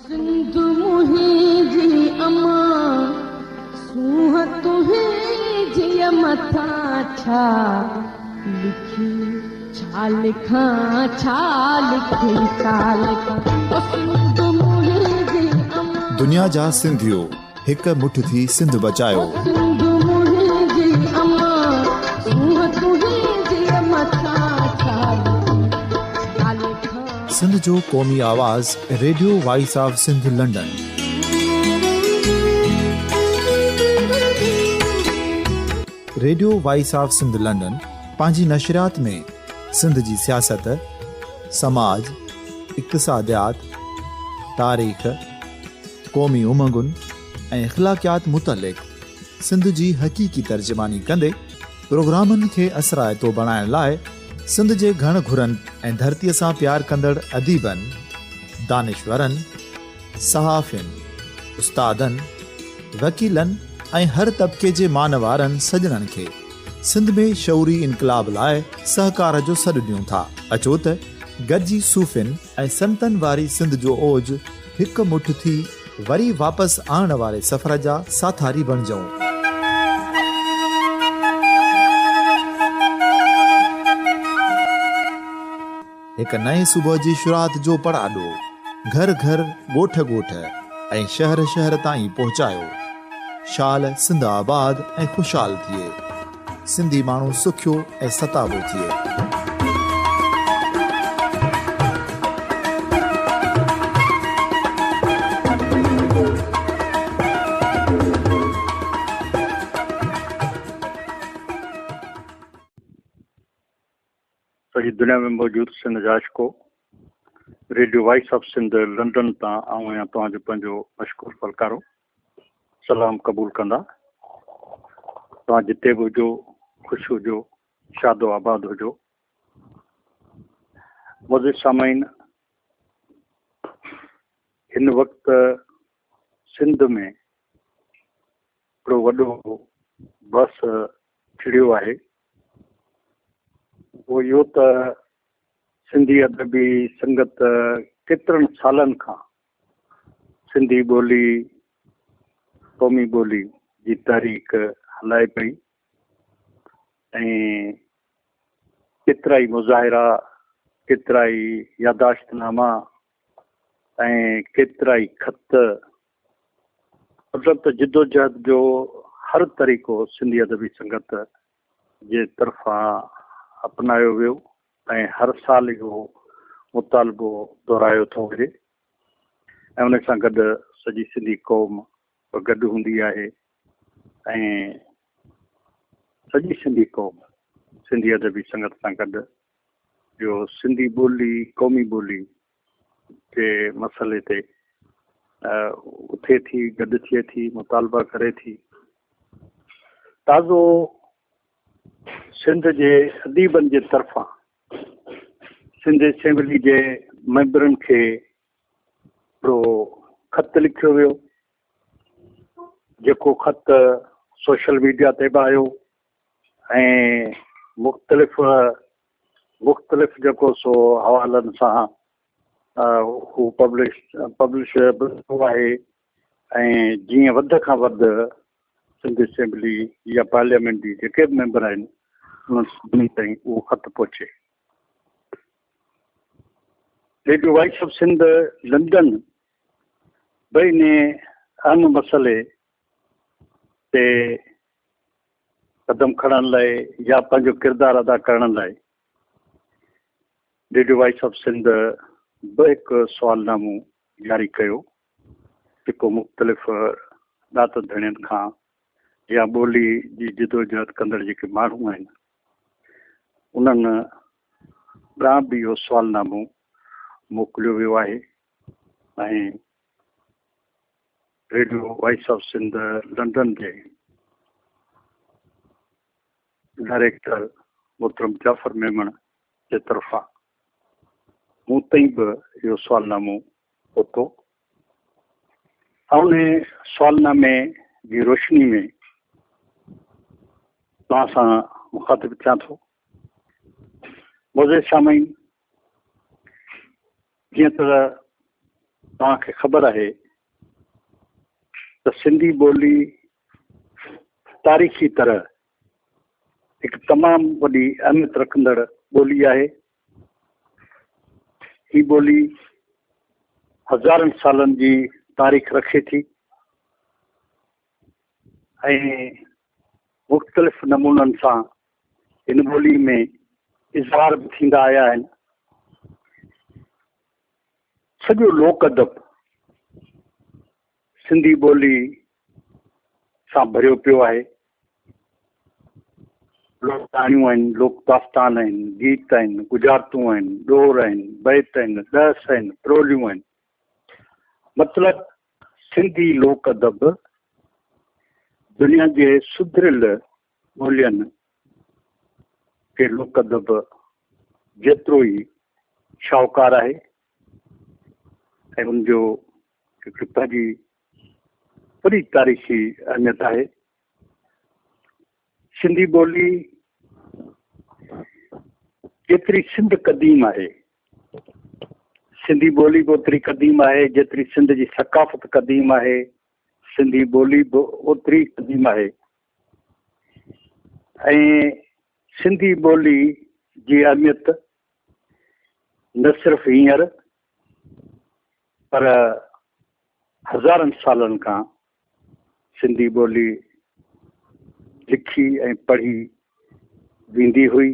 سنڌ منهنجي امان، سونهن تنهنجي مٿان ڇا لکي، ڇا لکان، ڇا لکي، ڇا لکان، او سنڌ منهنجي امان. دنيا جا سنڌيو هڪ مٺ ٿي سنڌ بچايو. او سنڌ منهنجي امان، سونهن تنهنجي مٿان ڇا لکي، ڇا لکان. سنڌ جو قومي آواز radio voice of Sindh London. Radio voice of Sindh London پنهنجي نشريات ۾ سنڌ جي سياست، سماج، اقتصاديات، تاريخ، قومي امنگن ۽ اخلاقيات متعلق سنڌ جي حقيقي ترجماني ڪندي پروگرامن کي اثرائتو بڻائڻ لاء سنڌ جي گهڻ گهرن ۽ ڌرتيء سان پيار ڪندڙ اديبن، دانشورن، صحافين، استادن، وڪيلن ۽ هر طبقي جي مان وارن سڄڻن کي سنڌ ۾ شعوري انقلاب لاء سهڪار جو سڏ ڏيون ٿا. اچو ته گڏجي صوفين ۽ سنتن واري سنڌ جو اوج هڪ مٺ ٿي وري واپس آڻڻ واري سفر جا ساٿاري بڻجئون. هڪ نئين صبح جي شروعات جو پڙاڏو گهر گهر، ڳوٺ ڳوٺ ۽ شهر شهر تائين پهچايو. شال سنڌ آباد ۽ خوشحال ٿئي. سنڌي ماڻهو سکيو ۽ ستابو ٿئي. سڄي دنيا ۾ موجود سنڌ جا عاشقو، radio voice of Sindh London تان آئون آهيان توهان جو پنهنجو مشڪور ڦلڪارو. سلام قبول ڪندا. توهان جتي به هجو خوش هجو، شاد و آباد هجو. معزز سامعين، هن وقت سنڌ ۾ هڪڙو وڏو بحث ڇڙيو آهي، اهو اهو ته سنڌي ادبي سنگت ڪيترن سالن کان سنڌي ٻولي، قومي ٻولي جي تحريڪ هلائي پئي ۽ ڪيترائي مظاهرا، ڪيترائي ياداشت ناما ۽ ڪيترائي خط، مطلب ته جدوجهد جو هر طريقو سنڌي ادبي سنگت جي طرفان اپنايو ويو ۽ هر سال اهو مطالبو دهرايو ٿو وڃي ۽ ان سان گڏ سڄي سنڌي قوم به گڏ هوندي آهي ۽ سڄي سنڌي قوم سنڌي ادبي سنگت سان گڏ جو سنڌي ٻولي قومي ٻولي جي مسئلي تي اٿي ٿي، گڏ ٿئي ٿي، مطالبا ڪري ٿي. تازو سنڌ جي اديبن جي طرفان سنڌ اسيمبلي جي ميمبرن کي هڪڙو خط لکيو ويو، جيڪو خط سوشل ميڊيا تي به آيو ۽ مختلف مختلف جيڪو سو حوالن سان هو پبلش پبلش به ٿيو آهي ۽ جيئن وڌ کان وڌ سنڌ اسيمبلي يا پارليامينٽ جي جيڪي به ميمبر آهن انهن سڀني تائين اهو خط پهچي. Radio voice of Sindh London به انهي اهم مسئلي تي قدم کڻڻ لاء يا پنهنجو ڪردار ادا ڪرڻ لاء ريڊيو وائس آف سنڌ به هڪ سوالنامو جاري ڪيو، جيڪو مختلف ڏات ڌڻين کان يا ٻولي جي جدوجهد ڪندڙ جيڪي ماڻهو آهن انهن ڏانهن به اهو سوالنامو موڪليو ويو آهي ۽ radio voice of Sindh London جي ڊائريڪٽر محترم جعفر ميمڻ جي طرفان مون تائين به اهو سوالنامو پهتو. آئون انهي سوالنامي جي روشني ۾ توهان سان مخاطب ٿيان ٿو. معزز سامعين، جيئن ته توهان کي خبر آهي ته سنڌي ٻولي تاريخي طرح هڪ تمام وڏي اهميت رکندڙ ٻولي آهي. هي ٻولي هزارن سالن جي تاريخ رکي ٿي ۽ مختلف نمونن سان هن ٻولي ۾ اظهار به ٿيندا آيا آهن. سڄو لوڪ ادب سنڌي ٻولي سان ڀريو پيو آهي. لوڪ ڪهاڻيون آهن، لوڪ داستان آهن، گيت آهن، ڳجهارتون آهن، ڏور آهن، بيت آهن، ڏهس آهن، پروليون آهن. مطلب سنڌي لوڪ ادب دنيا جي سڌريل ٻولين جي لوڪ ادب جيترو ئي شاهوڪار آهي ۽ ان جو هڪ پنهنجي وڏي تاريخي اهميت آهي. سنڌي ٻولي جيتري سنڌ قديم آهي، سنڌي ٻولي به اوتري قديم آهي، جيتري سنڌ جي ثقافت قديم آهي، سنڌي ٻولي به اوتري قديم آهي. ۽ سنڌي ٻولي جي اهميت نه صرف هينئر پر هزارن سالن کان سنڌي ٻولي لکي ۽ پڙهي ويندي هئي.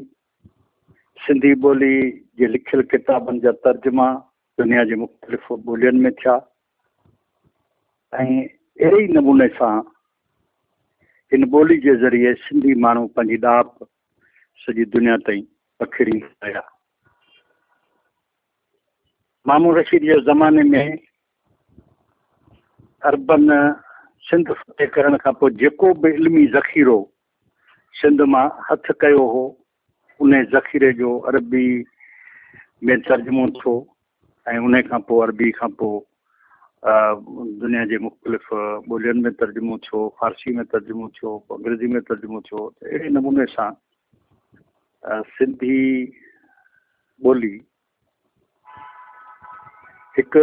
سنڌي ٻولي جي لکيل ڪتابن جا ترجما دنيا جي مختلف ٻولين ۾ ٿيا ۽ اهڙي ئي نموني سان هن ٻولي جي ذريعي سنڌي ماڻهو پنهنجي ڏاهپ سڄي دنيا تائين پکيڙيندا رهيا. مامون رشيد جي زماني ۾ عربن سنڌ فتح ڪرڻ کان پوء جيڪو به علمي ذخيرو سنڌ مان هٿ ڪيو هو، انهي ذخيري جو عربي ۾ ترجمو ٿيو ۽ انهي کان پوء عربي کان پوء دنيا جي مختلف ٻولين ۾ ترجمو ٿيو، فارسي ۾ ترجمو ٿيو، پوء انگريزي ۾ ترجمو ٿيو ته اهڙي نموني سان سنڌي ٻولي هڪ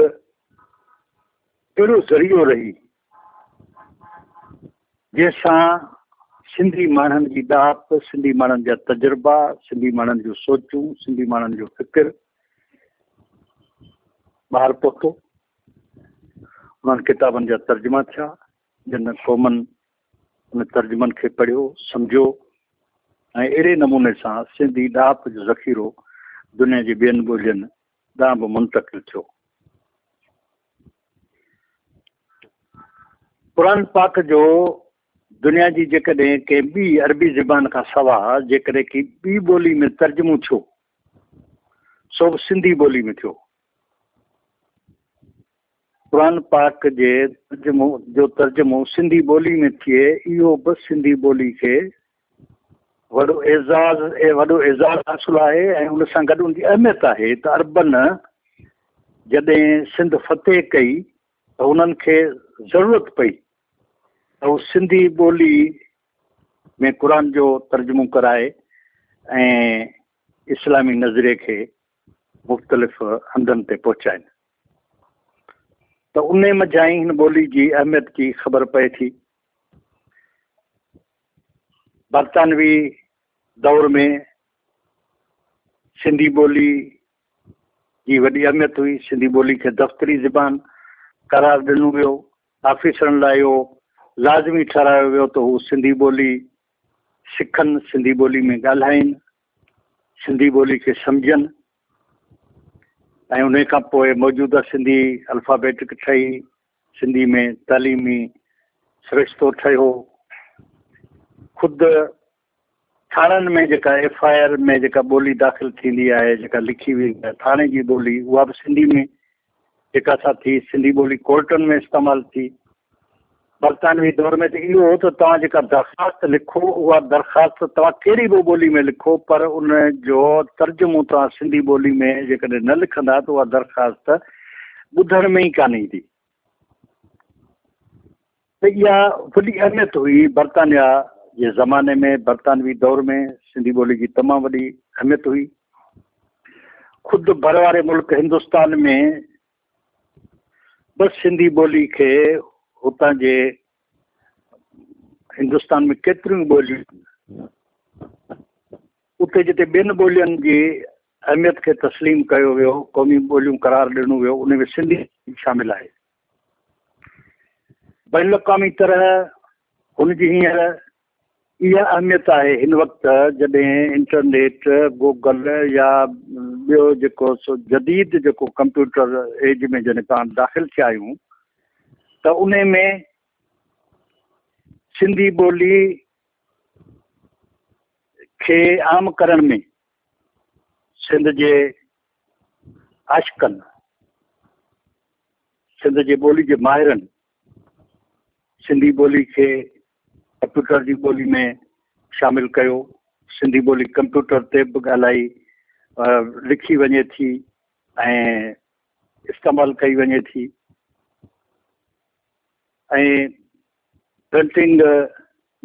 اهڙو ذريعو رهي جنهن سان سنڌي ماڻهن جي ڏاهپ، سنڌي ماڻهن جا تجربا، سنڌي ماڻهن جون سوچون، سنڌي ماڻهن جو فڪر ٻاهر پهتو. انهن ڪتابن جا ترجما ٿيا، جن قومن ان ترجمن کي پڙهيو، سمجهيو ۽ اهڙي نموني سان سنڌي ڏاهپ جو ذخيرو دنيا جي ٻين ٻولين ڏانهن به منتقل ٿيو. قرآن پاڪ جو دنيا جي جيڪڏهن ڪنهن ٻي عربي زبان کان سوا جيڪڏهن ڪي ٻي ٻولي ۾ ترجمو ٿيو سو به سنڌي ٻولي ۾ ٿيو. قرآن پاڪ جي ترجمو جو ترجمو سنڌي ٻولي ۾ ٿئي اهو به سنڌي ٻولي کي وڏو اعزاز ۽ وڏو اعزاز حاصل آهي ۽ ان سان گڏ ان جي اهميت آهي ته عربن جڏهن سنڌ فتح ڪئي ته انهن کي ضرورت پئي ته هو سنڌي ٻولي ۾ قرآن جو ترجمو ڪرائي ۽ اسلامي نظريي کي مختلف هنڌن تي پهچائين ته انهي منجهان ئي هن ٻولي جي اهميت جي خبر پئي ٿي. برطانوي دور ۾ سنڌي ٻولي جي وڏي اهميت هئي. سنڌي ٻولي کي دفتري زبان قرار ڏنو ويو. آفيسرن لاء اهو لازمي ٺهرايو ويو ته هو سنڌي ٻولي سکن، سنڌي ٻولي ۾ ڳالهائين، سنڌي ٻولي کي سمجهن ۽ انهي کان پوء موجوده سنڌي الفابيٽڪ ٺهي. سنڌي ۾ تعليمي سرشتو ٺهيو. خود ٿاڻن ۾ جيڪا ايف I R ۾ جيڪا ٻولي داخل ٿيندي آهي، جيڪا لکي ويندي آهي ٿاڻي جي ٻولي، اها به سنڌي ۾ جيڪا سا ٿي، سنڌي ٻولي ڪورٽن ۾ استعمال ٿي. برطانوي دور ۾ ته اهو هو ته توهان جيڪا درخواست لکو، اها درخواست توهان ڪهڙي به ٻولي ۾ لکو، پر ان جو ترجمو توهان سنڌي ٻولي ۾ جيڪڏهن نه لکندا ته اها درخواست ٻڌڻ ۾ ئي ڪانه ايندي. ته اها وڏي اهميت هئي برطانيا جي زماني ۾ برطانوي دور ۾ سنڌي ٻولي جي تمام وڏي اهميت هئي. خود ڀر واري ملڪ هندستان ۾ به سنڌي ٻولي کي هتان جي هندستان ۾ ڪيتريون ٻوليون اتي جتي ٻين ٻولين جي اهميت کي تسليم ڪيو ويو، قومي ٻوليون قرار ڏنو ويو، ان ۾ سنڌي شامل آهي. بين الاقوامي طرح هن جي هينئر اها اهميت آهي هن وقت جڏهن انٽرنيٽ، گوگل يا ٻيو جيڪو سو جديد جيڪو ڪمپيوٽر ايج ۾ جڏهن پاڻ داخل ٿيا آهيون ته انهي ۾ سنڌي ٻولي کي عام ڪرڻ ۾ سنڌ جي عاشقن، سنڌ جي ٻولي جي ماهرن سنڌي ٻولي کي ڪمپيوٽر جي ٻولي ۾ شامل ڪيو. سنڌي ٻولي ڪمپيوٽر تي به ڳالهائي لکي وڃي ٿي ۽ استعمال ڪئي وڃي ٿي ۽ پرنٽنگ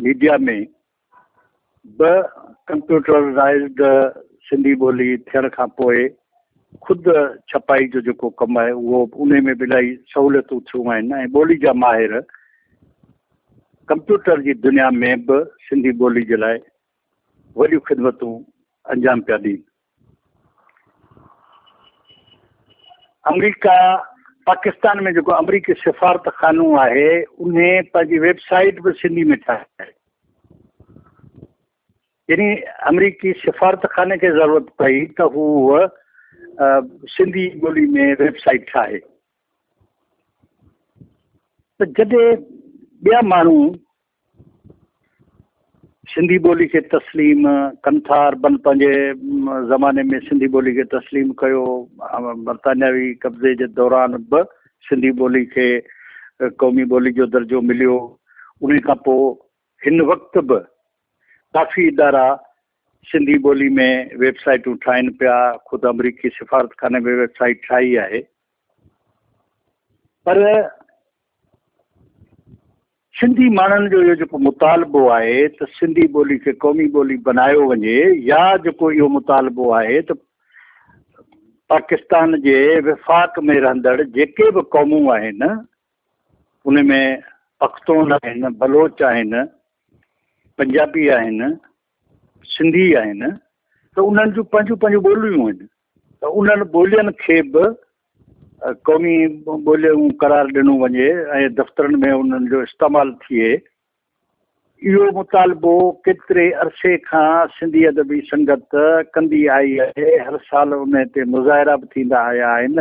ميڊيا ۾ به ڪمپيوٽرائيزڊ سنڌي ٻولي ٿيڻ کان پوء خود ڇپائي جو جيڪو ڪم آهي اهو انهي ۾ به الاهي سهوليتون ٿيون آهن ۽ ٻولي جا ماهر ڪمپيوٽر جي دنيا ۾ به سنڌي ٻولي جي لاء وڏيون خدمتون انجام پيا ڏين. آمريڪا پاڪستان ۾ جيڪو آمريڪي سفارت خانو آهي انهي پنهنجي ويب سائيٽ به سنڌي ۾ ٺاهي آهي يعني آمريڪي سفارت خاني کي ضرورت پئي ته هو سنڌي ٻولي ۾ ويب سائيٽ ٺاهي ته جڏهن ٻيا ماڻهو سنڌي ٻولي کي تسليم ڪن ٿا. عربن پنهنجي زماني ۾ سنڌي ٻولي کي تسليم ڪيو. برطانياوي قبضي جي دوران به سنڌي ٻولي کي قومي ٻولي جو درجو مليو. انهي کان پوء هن وقت به ڪافي ادارا سنڌي ٻولي ۾ ويب سائيٽون ٺاهين پيا. خود آمريڪي سفارتخاني به ويب سائيٽ ٺاهي آهي. پر سنڌي ماڻهن جو اهو جيڪو مطالبو آهي ته سنڌي ٻولي کي قومي ٻولي بنايو وڃي يا جيڪو اهو مطالبو آهي ته پاڪستان جي وفاق ۾ رهندڙ جيڪي به قومون آهن ان ۾ پختون آهن، بلوچ آهن، پنجابي آهن، سنڌي آهن ته انهن جون پنهنجون پنهنجون ٻوليون آهن ته انهن ٻولين کي به قومي ٻوليون قرار ڏنو وڃي ۽ دفترن ۾ انهن جو استعمال ٿئي، اهو مطالبو ڪيتري عرصي کان سنڌي ادبي سنگت ڪندي آئي آهي، هر سال انهي تي مظاهرا به ٿيندا آيا آهن،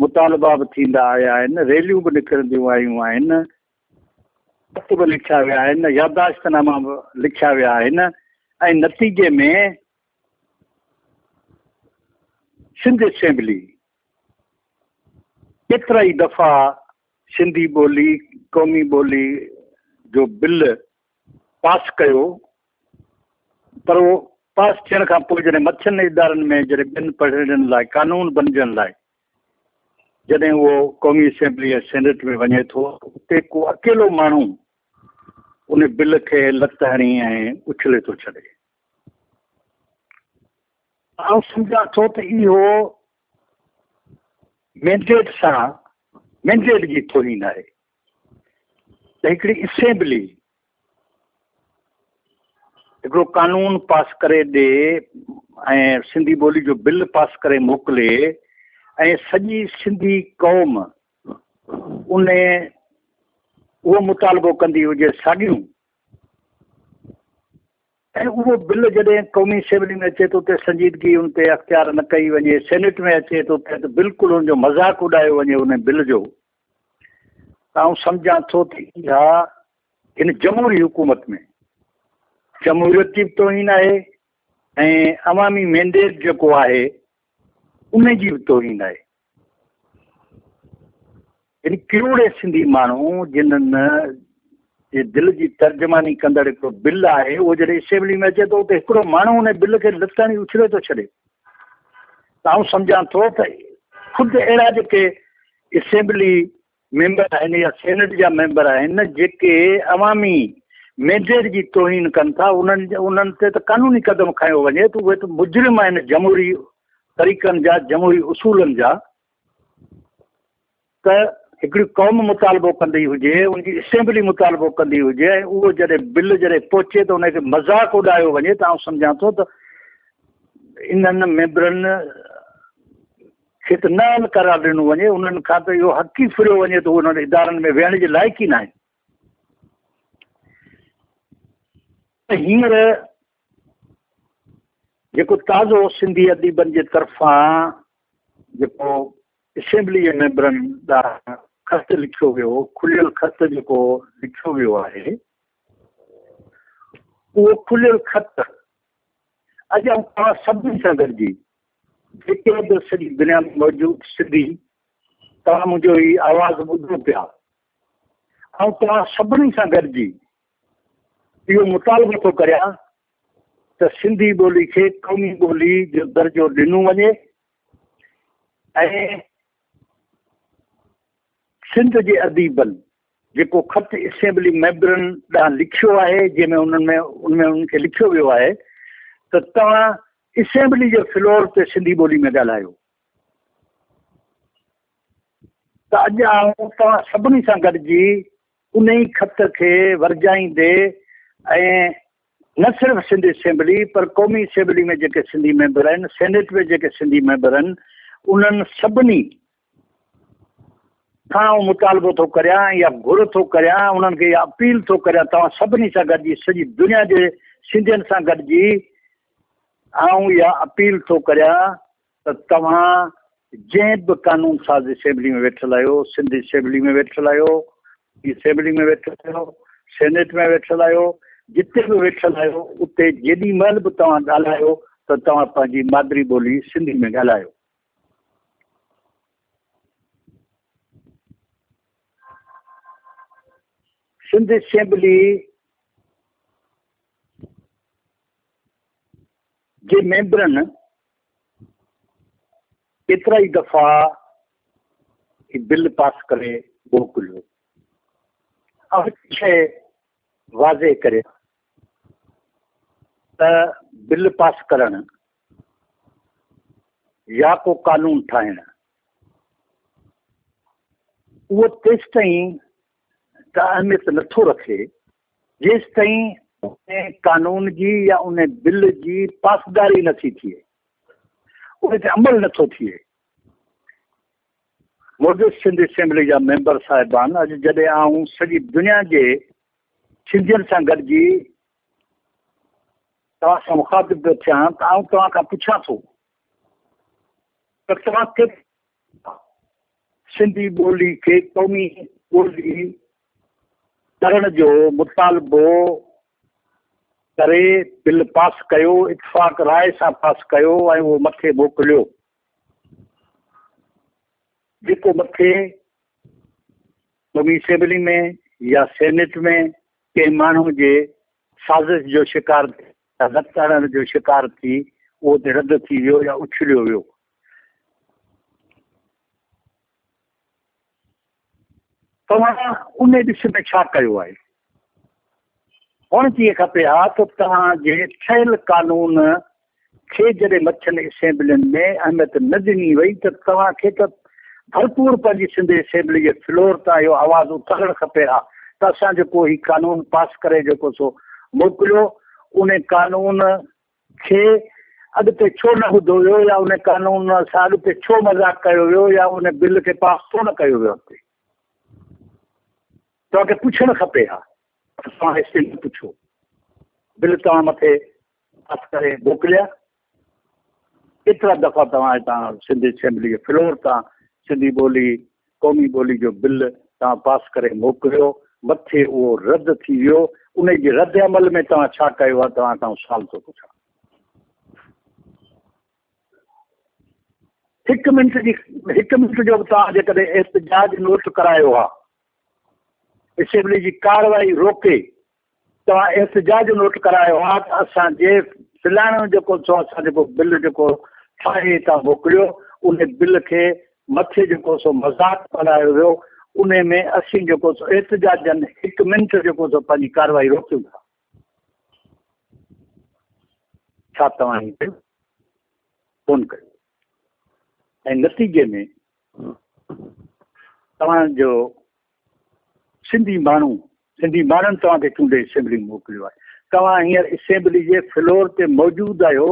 مطالبا به ٿيندا آيا آهن، ريليون به نڪرنديون آيون آهن، خط به لکيا ويا آهن، يادداشت ناما به لکيا ويا آهن ۽ نتيجي ۾ سنڌ اسيمبلي ڪيترائي دفعا سنڌي ٻولي قومي ٻولي جو بل پاس ڪيو پر اهو پاس ٿيڻ کان پوء جڏهن مٿين ادارن ۾ جڏهن ٻين پڙهڻين لاء قانون بنجڻ لاء جڏهن اهو قومي اسيمبلي ۽ سينيٽ ۾ وڃي ٿو اتي ڪو اڪيلو ماڻهو ان بل کي لت هڻي ۽ اڇلي ٿو ڇڏي. آئون سمجهان ٿو ته اهو مينڊيٽ سان مينڊيٽ جي توهين آهي ته هڪڙي اسيمبلي هڪڙو قانون پاس ڪري ڏي ۽ سنڌي ٻولي جو بل پاس ڪري موڪلي ۽ سڄي سنڌي قوم ان اهو مطالبو ڪندي هجي ساڳيون ۽ اهو بل جڏهن قومي اسيمبلي ۾ اچي ٿو اتي سنجيدگي ان تي اختيار نه ڪئي وڃي، سينيٽ ۾ اچي ٿو اتي ته بلڪل ان جو مذاق اڏايو وڃي ان بل جو ته آئون سمجهان ٿو ته اها هن جمهوري حڪومت ۾ جمهوريت جي به توهين آهي ۽ عوامي مينڊيٽ جيڪو آهي ان جي به توهين آهي. يعني ڪروڙين سنڌي ماڻهو جنھن جي دل جي ترجماني ڪندڙ هڪڙو بل آهي اهو جڏهن اسيمبلي ۾ اچي ٿو اتي هڪڙو ماڻهو ان بل کي لت هڻي اڇلي ٿو ڇڏي ته آئون سمجهان ٿو ته خود اهڙا جيڪي اسيمبلي ميمبر آهن يا سينيٽ جا ميمبر آهن جيڪي عوامي مينڊيٽ جي توهين ڪن ٿا انهن انهن تي ته قانوني قدم کنيو وڃي ته اهي ته مجرم آهن جمهوري طريقن جا جمهوري اصولن جا ته. هڪڙي قوم مطالبو ڪندي هجي، ان جي اسيمبلي مطالبو ڪندي هجي ۽ اهو جڏهن بل جڏهن پهچي ته ان کي مذاق اڏايو وڃي ته آئون سمجهان ٿو ته انهن ميمبرن کي ته نه اهل قرار ڏنو وڃي، انهن کان ته اهو حق ئي ڦريو وڃي ته هو انهن ادارن ۾ ويهڻ جي لائق ئي ناهن. هينئر جيڪو تازو سنڌي اديبن جي طرفان جيڪو اسيمبلي جي ميمبرن ڏانهن خط لکيو ويو، کليل خط جيڪو لکيو ويو آهي، اهو کليل خط اڄ آئون توهان سڀني سان گڏجي جيڪي به سڄي دنيا ۾ موجود سنڌي توهان منهنجو هي آواز ٻڌو پيا، آئون توهان سڀني سان گڏجي اهو مطالبو ٿو ڪريان ته سنڌي ٻولي کي قومي ٻولي جو درجو ڏنو وڃي ۽ سنڌ جي اديبن جيڪو خط اسيمبلي ميمبرن ڏانهن لکيو آهي جنهن ۾ انهن ۾ ان ۾ انهن کي لکيو ويو آهي ته توهان اسيمبلي جي فلور تي سنڌي ٻولي ۾ ڳالهايو ته اڄ آئون توهان سڀني سان گڏجي انهي خط کي ورجائيندي ۽ نه صرف سنڌ اسيمبلي پر قومي اسيمبلي ۾ جيڪي سنڌي ميمبر آهن، سينيٽ ۾ جيڪي سنڌي ميمبر آهن، انهن سڀني کان آئون مطالبو ٿو ڪريان يا گهر ٿو ڪريان، انهن کي اها اپيل ٿو ڪريان توهان سڀني سان گڏجي سڄي دنيا جي سنڌين سان گڏجي آئون اها اپيل ٿو ڪريان ته توهان جنهن به قانون ساز اسيمبلي ۾ ويٺل آهيو، سنڌ اسيمبلي ۾ ويٺل آهيو، اسيمبلي ۾ ويٺل آهيو، سينيٽ ۾ ويٺل آهيو، جتي به ويٺل آهيو اتي جيڏي مهل به توهان ڳالهايو ته توهان پنهنجي مادري ٻولي سنڌي ۾ ڳالهايو. سنڌ اسيمبلي جي ميمبرن ڪيترائي دفعا هي بل پاس ڪري موڪليو. آئون هڪ شيء واضح ڪريان ته بل پاس ڪرڻ يا ڪو قانون ٺاهڻ اهو تيستائين ڪا اهميت نٿو رکي جيستائين ان قانون جي يا ان بل جي پاسداري نٿي ٿئي، ان تي عمل نٿو ٿئي. موجود سنڌ اسيمبلي جا ميمبر صاحبان اڄ جڏهن آئون سڄي دنيا جي سنڌين سان گڏجي توهان سان مخاطب پيو ٿيان ته آئون توهان کان پڇان ٿو ته توهان ڪيترا سنڌي ٻولي کي قومي ٻولي ڪرڻ جو مطالبو ڪري بل پاس ڪيو، اتفاق راء سان پاس ڪيو ۽ اهو مٿي موڪليو، جيڪو مٿي قومي اسيمبلي ۾ يا سينيٽ ۾ ڪنهن ماڻهو جي سازش جو شڪار يا لت هڻڻ جو شڪار ٿي اهو اتي رد ٿي ويو يا اڇليو ويو. توهان ان ڏس ۾ ڇا ڪيو آهي؟ هئڻ ته ائين کپي ها ته توهان جي ٺهيل قانون کي جڏهن مٿين اسيمبلين ۾ اهميت نه ڏني وئي ته توهان کي ته ڀرپور پنهنجي سنڌ اسيمبلي جي فلور تان اهو آواز اٿارڻ کپي ها ته اسان جيڪو هي قانون پاس ڪري جيڪو سو موڪليو ان قانون کي اڳتي ڇو نه ٻڌو ويو يا ان قانون سان اڳتي ڇو مذاق ڪيو ويو يا ان بل کي پاس ڇو نه ڪيو ويو اڳتي توهان کي پڇڻ کپي ها پر توهان هيستائين نه پڇيو بل توهان مٿي پاس ڪري موڪليا ڪيترا دفعا توهان هتان سنڌ اسيمبلي جي فلور تان سنڌي ٻولي قومي ٻولي جو بل توهان پاس ڪري موڪليو، مٿي اهو رد ٿي ويو، انهي جي رد عمل ۾ توهان ڇا ڪيو آهي، توهان کان آئون سوال ٿو پڇان. هڪ منٽ جي هڪ منٽ جو به توهان جيڪڏهن احتجاج نوٽ ڪرايو ها، اسيمبلي جي ڪارروائي روڪي توهان احتجاج نوٽ ڪرايو ها ته اسان جي فلاڻو جيڪو سو اسان جيڪو بل جيڪو ٺاهي هتان موڪليو ان بل کي مٿي جيڪو سو مذاق بڻايو ويو ان ۾ اسين جيڪو سو احتجاجن هڪ منٽ جيڪو سو پنهنجي ڪارروائي روڪيون ٿا ڇا توهان ائين ڪيو ڪون ڪيو ۽ نتيجي ۾ توهان جو سنڌي ماڻهو، سنڌي ماڻهن توهان کي چونڊي اسيمبلي ۾ موڪليو آهي. توهان هينئر اسيمبلي جي فلور تي موجود آهيو،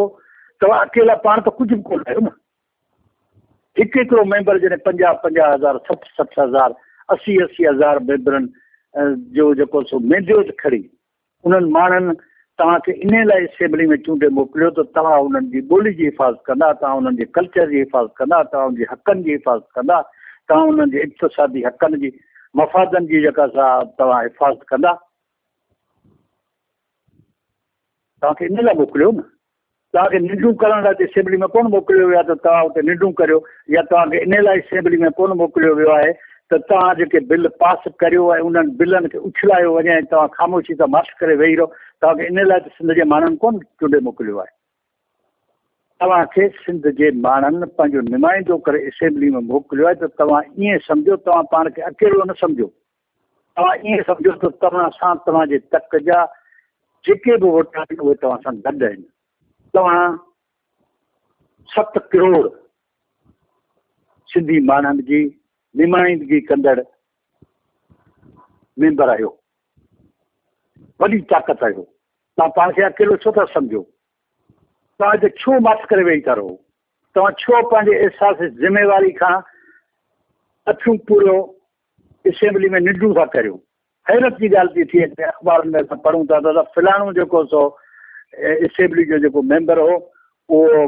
توهان اڪيلا پاڻ ته ڪجهه به ڪونه آهيو نه. هڪ هڪڙو ميمبر جڏهن پنجاهه پنجاهه هزار، 60 60 هزار، 80 80 هزار ميمبرن جو جيڪو سو مينڊيٽ کڻي انهن ماڻهن توهان کي انهي لاء اسيمبلي ۾ چونڊي موڪليو ته توهان انهن جي ٻولي جي حفاظت ڪندا، توهان انهن جي ڪلچر جي حفاظت ڪندا، توهان انهن جي حقن جي حفاظت ڪندا، توهان انهن جي اقتصادي حقن جي مفادن جي جيڪا سا توهان حفاظت ڪندا. توهان کي انهي لاء موڪليو نه. توهان کي ننڊون ڪرڻ لاء ته اسيمبلي ۾ ڪونه موڪليو ويو آهي ته توهان اتي ننڊون ڪريو يا توهان کي انهي لاء اسيمبلي ۾ ڪونه موڪليو ويو آهي ته توهان جيڪي بل پاس ڪريو ۽ انهن بلن کي اڇلايو وڃي ۽ توهان خاموشي سان ماٺ ڪري ويهي رهو. توهان کي انهي لاء ته سنڌ جي ماڻهن ڪونه چونڊي موڪليو آهي. توهان کي سنڌ جي ماڻهن پنهنجو نمائندو ڪري اسيمبلي ۾ موڪليو آهي ته توهان ائين سمجهو، توهان پاڻ کي اڪيلو نه سمجهو. توهان ائين سمجهو ته توهان سان توهان جي تڪ جا جيڪي به ووٽ آهن اهي توهان سان گڏ آهن. توهان 7 ڪروڙ سنڌي ماڻهن جي نمائندگي ڪندڙ ميمبر آهيو. وڏي طاقت آهيو. توهان پاڻ کي اڪيلو ڇو ٿا سمجهو؟ توهان هتي ڇو ماٺ ڪري ويهي ٿا رهو؟ توهان ڇو پنهنجي احساس ذميواري کان اکيون پوريو اسيمبلي ۾ ننڊون ٿا ڪريو. حيرت جي ڳالهه ٿي ٿئي ته اخبارن ۾ اسان پڙهون ٿا ته فلاڻو جيڪو سو اسيمبلي جو جيڪو ميمبر هو اهو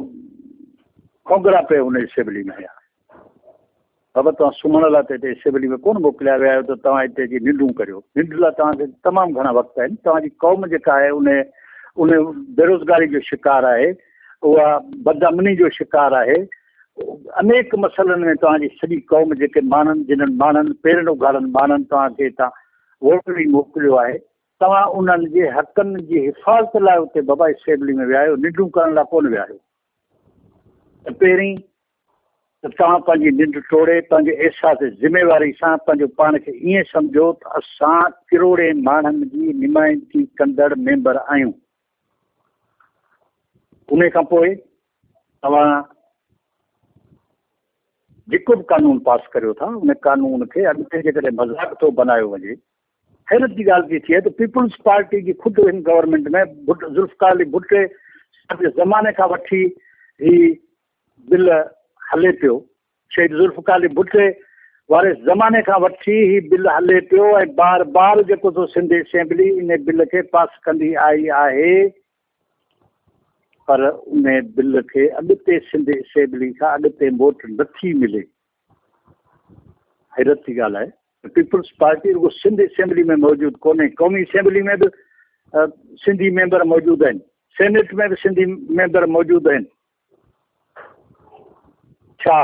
کونگهرا پئي ان اسيمبلي ۾ هنيا. بابا توهان سمهڻ لاء ته هتي اسيمبلي ۾ ڪونه موڪليا ويا آهيو ته توهان هتي اچي ننڊون ڪريو. ننڊ لاء توهان کي تمام گهڻا وقت آهن. توهان جي قوم جيڪا آهي ان ان بيروزگاري جو شڪار آهي، اها بدامني جو شڪار آهي. انيڪ مسئلن ۾ توهان جي سڄي قوم جيڪي ماڻهن جنھن ماڻهن پيرن اگهاڙن ماڻهن توهان کي هتان ووٽ ڏئي موڪليو آهي توهان انهن جي حقن جي حفاظت لاء اتي بابا اسيمبلي ۾ ويا آهيو ننڊون ڪرڻ لاء ڪونه ويا آهيو ته پهرين ته توهان پنهنجي ننڊ ٽوڙي پنهنجي احساس ذميواري سان پنهنجو پاڻ کي ائين سمجهو ته اسان ڪروڙين ماڻهن جي نمائندگي ڪندڙ ميمبر آهيون انهي کان پوء توهان جيڪو به قانون پاس ڪريو ٿا ان قانون کي اڳتي جيڪڏهن مذاق ٿو بنايو وڃي. حيرت جي ڳالهه ٿي ٿئي ته پيپلز پارٽي جي خود هن گورنمينٽ ۾ ذوالفقار علي ڀٽي صاحب جي زماني کان وٺي هي بل هلي پيو. شهيد ذوالفقار علي ڀٽي واري زماني کان وٺي هي بل هلي پيو ۽ بار بار جيڪو سو سنڌ اسيمبلي ان بل کي پاس ڪندي آئي آهي. پر انهي بل کي اڳتي سنڌ اسيمبلي کان اڳتي موٽ نٿي ملي. حيرت جي ڳالهه آهي ته پيپلز پارٽي رڳو سنڌ اسيمبلي ۾ موجود ڪونهي، قومي اسيمبلي ۾ به سنڌي ميمبر موجود آهن، سينيٽ ۾ به سنڌي ميمبر موجود آهن. ڇا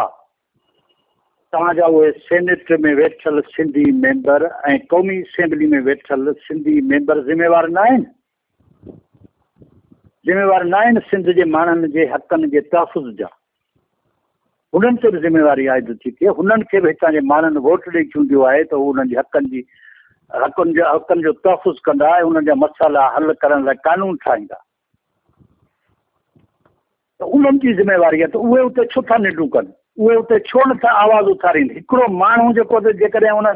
توهان جا اهي سينيٽ ۾ ويٺل سنڌي ميمبر ۽ قومي اسيمبلي ۾ ويٺل سنڌي ميمبر ذميوار ناهن؟ ذميوار ناهن سنڌ جي ماڻهن جي حقن جي تحفظ جا هنن تي به ذميواري عائد ٿي ٿئي هنن کي به هتان جي ماڻهن ووٽ ڏئي چونڊيو آهي ته هو انهن جي حقن جي حقن جو حقن جو تحفظ ڪندا ۽ انهن جا مسئلا حل ڪرڻ لاء قانون ٺاهيندا ته انهن جي ذميواري آهي ته اهي اتي ڇو ٿا ننڊون ڪن، اهي اتي ڇو نه ٿا آواز اٿارين، هڪڙو ماڻهو جيڪو ته جيڪڏهن ان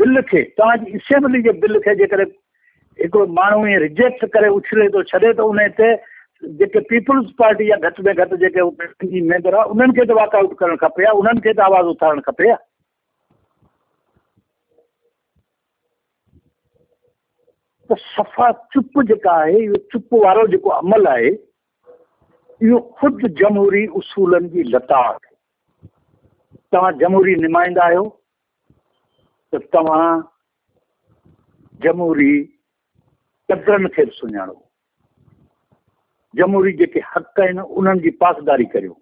بل کي توهان جي اسيمبلي جي بل کي جيڪڏهن هڪڙو ماڻهو ائين ريجيڪٽ ڪري اڇلي ٿو ڇڏي ته ان تي جيڪي پيپلز پارٽي جا گهٽ ۾ گهٽ جيڪي اتي ميمبر آهن انهن کي ته واڪ آئوٽ ڪرڻ کپي ها، انهن کي ته آواز اٿارڻ کپي ها. ته صفا چپ جيڪا آهي اهو چپ وارو جيڪو عمل آهي اهو خود جمهوري اصولن جي لتاڙ آهي. توهان جمهوري نمائندا آهيو ته توهان جمهوري قدرن کي به سڃاڻو، جمهوري جيڪي حق آهن انهن جي پاسداري ڪريو،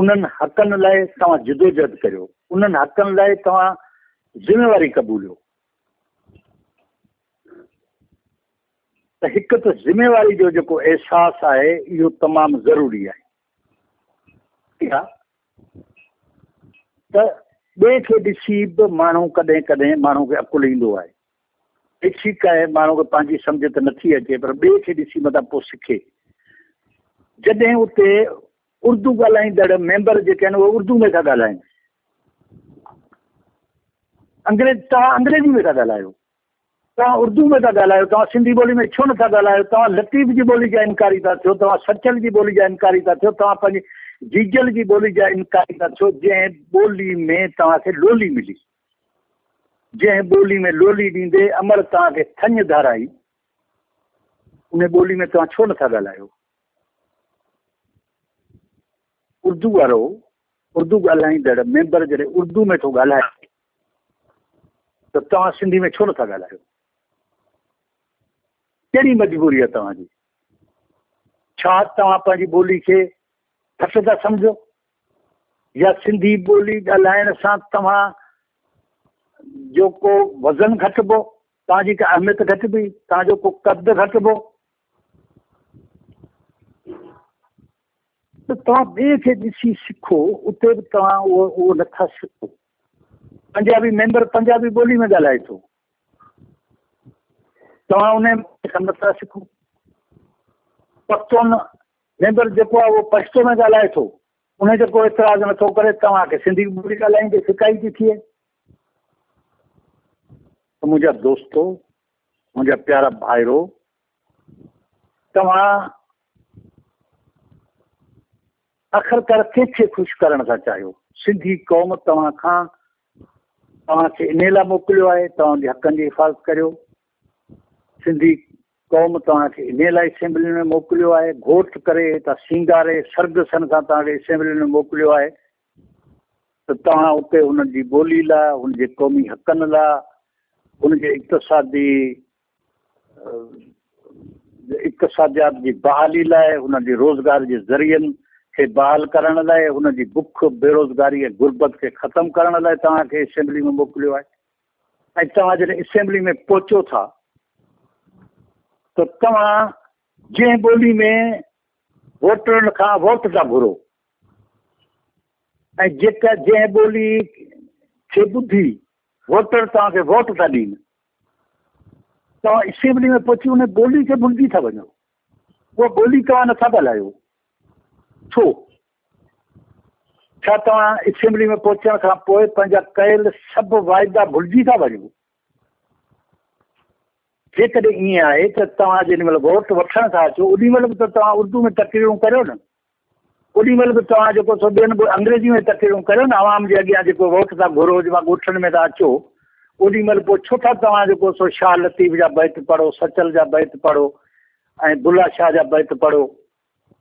انهن حقن لاء توهان جدوجهد ڪريو، انهن حقن لاء توهان ذميواري قبوليو. ته هڪ ته ذميواري جو جيڪو احساس آهي اهو تمام ضروري آهي. اها ته ٻئي کي ڏسي به ماڻهو ڪڏهن ڪڏهن ماڻهو کي عقل ايندو آهي. هي ٺيڪ آهي ماڻهو کي پنهنجي سمجهه ته نٿي اچي پر ٻئي کي ڏسي متان پوء سکي. جڏهن اتي اردو ڳالهائيندڙ ميمبر جيڪي آهن اهي اردو ۾ ٿا ڳالهائين. انگريز توهان انگريزي ۾ ٿا ڳالهايو، توهان اردو ۾ ٿا ڳالهايو، توهان سنڌي ٻولي ۾ ڇو نٿا ڳالهايو؟ توهان لطيف جي ٻولي جا انڪاري ٿا ٿيو، توهان سچل جي ٻولي جا انڪاري ٿا ٿيو، توهان پنهنجي جيجل جي ٻولي جا انڪاري ٿا ٿيو، جنهن ٻولي ۾ توهان کي لولي ملي، جنهن ٻولي ۾ لولي ڏيندي امڙ توهان کي ٿڃ ڌارائي، ان ٻولي ۾ توهان ڇو نٿا ڳالهايو؟ اردو وارو اردو ڳالهائيندڙ ميمبر جڏهن اردو ۾ ٿو ڳالهائي ته توهان سنڌي ۾ ڇو نٿا ڳالهايو؟ ڪهڙي مجبوري آهي توهان جي؟ ڇا توهان پنهنجي ٻولي کي گهٽ ٿا سمجهو يا سنڌي ٻولي ڳالهائڻ سان توهان جو ڪو وزن گهٽبو، توهان جي ڪا اهميت گهٽبي، توهان جو ڪو قد گهٽبو؟ ته توهان ٻئي کي ڏسي سکو، اتي به توهان اهو اهو نٿا سکو. پنجابي ميمبر پنجابي ٻولي ۾ ڳالهائي ٿو، توهان ان کان نٿا سکو. پختون ميمبر جيڪو آهي اهو پشتو ۾ ڳالهائي ٿو، ان تي ڪو اعتراض نٿو ڪري، توهان کي سنڌي ٻولي ڳالهائيندي ڦڪائي ٿي ٿئي. ته منهنجا دوستو، منهنجا پيارا ڀائرو، توهان آخرڪار ڪنهن کي خوش ڪرڻ ٿا چاهيو؟ سنڌي قوم توهان کان توهان کي انهي لاء موڪليو آهي توهان جي حقن جي حفاظت ڪريو. سنڌي قوم توهان کي انهي لاء اسيمبلين ۾ موڪليو آهي، گهوٽ ڪري هتان سينگاري سرگسن سان توهان کي اسيمبلين ۾ موڪليو آهي ته توهان اتي هنن جي ٻولي لاء، هن جي قومي حقن لاء، هن جي اقتصادي اقتصاديات جي بحالي لاء، هن جي روزگار جي ذريعن کي بحال ڪرڻ لاء، هن جي بک، بيروزگاري ۽ غربت کي ختم ڪرڻ لاء توهان کي اسيمبلي ۾ موڪليو آهي ۽ توهان جڏهن اسيمبلي ۾ پهچو ٿا ته توهان جنهن ٻولي ۾ ووٽرن کان ووٽ ٿا گهرو ۽ جيڪا جنهن ٻولي کي ٻڌي ووٽر توهان کي ووٽ ٿا ڏين، توهان اسيمبلي ۾ پهچي ان ٻولي کي ڀلجي ٿا وڃو، اها ٻولي توهان نٿا ڳالهايو، ڇو؟ ڇا توهان اسيمبلي ۾ پهچڻ کان پوء پنهنجا ڪيل سڀ واعدا ڀلجي ٿا وڃو؟ جيڪڏهن ائين آهي ته توهان جيڏي مهل ووٽ وٺڻ ٿا اچو اوڏي مهل به ته توهان اردو ۾ تقريرون ڪريو نه. اوڏي مهل به توهان جيڪو سو ٻين به انگريزي ۾ تقريرون ڪريو نه عوام جي اڳيان جيڪو ووٽ ٿا گهرو جيڪا ڳوٺن ۾ ٿا اچو اوڏي مهل پوء ڇو ٿا توهان جيڪو سو شاهه لطيف جا بيت پڙهو سچل جا بيت پڙهو ۽ بلا شاهه جا بيت پڙهو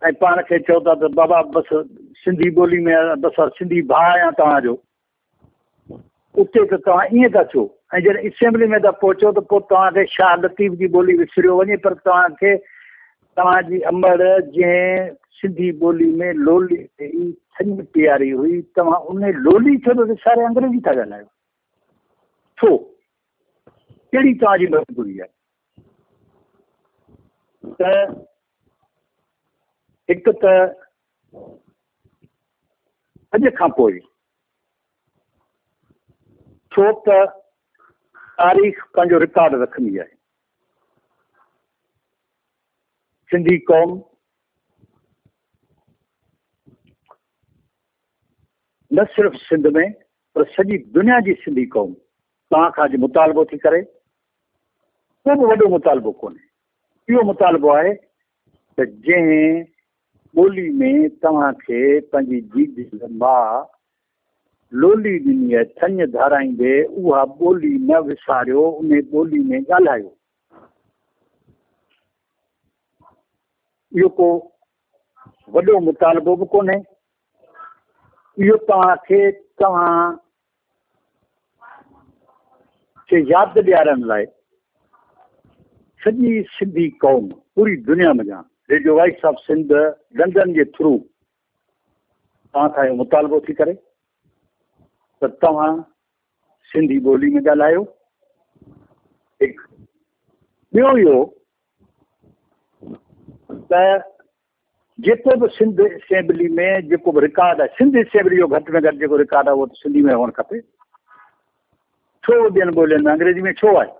۽ پاڻ کي چئو ٿا ته بابا بس سنڌي ٻولي ۾ بس سنڌي ڀاء آهيان توهان جو اتي ته توهان ائين ٿا چئو ۽ جڏهن اسيمبلي ۾ ٿا پهچو ته پوء توهان کي شاهه لطيف جي ٻولي وسريو وڃي پر توهان کي توهان جي امڙ جنهن سنڌي ٻولي ۾ لولي ڏئي ٿڃ پياري هئي توهان انهي لولي کي به وساري انگريزي ٿا ڳالهايو ڇو؟ ڪهڙي توهان جي مجبوري آهي ته هڪ ته اڄ کان پوء ڇو ته تاريخ پنهنجو رڪارڊ رکندي آهي. سنڌي قوم نه صرف سنڌ ۾ پر سڄي دنيا جي سنڌي قوم توهان کان اڄ مطالبو ٿي ڪري، ڪو به وڏو مطالبو ڪونهي، اهو مطالبو آهي ته جنهن ٻولي ۾ توهان کي پنهنجي جيجل ماء لولي ڏني آهي، ٿڃ ڌارائيندي اها ٻولي نه وساريو، انهي ٻولي ۾ ڳالهايو. اهو ڪو وڏو مطالبو به ڪونهي. اهو توهان کي توهان کي ياد ڏيارڻ لاء سڄي سنڌي قوم پوري دنيا منجهان radio voice of Sindh London جي ٿرو توهان کان اهو مطالبو ٿي ڪري ته توهان سنڌي ٻولي ۾ ڳالهايو هڪ ٻيو اهو ته جيڪو به سنڌ اسيمبلي ۾ جيڪو به رڪارڊ آهي، سنڌ اسيمبلي جو گهٽ ۾ گهٽ جيڪو رڪارڊ آهي اهو ته سنڌي ۾ هئڻ کپي. ڇو ٻين ٻولين ۾ انگريزي ۾ ڇو آهي؟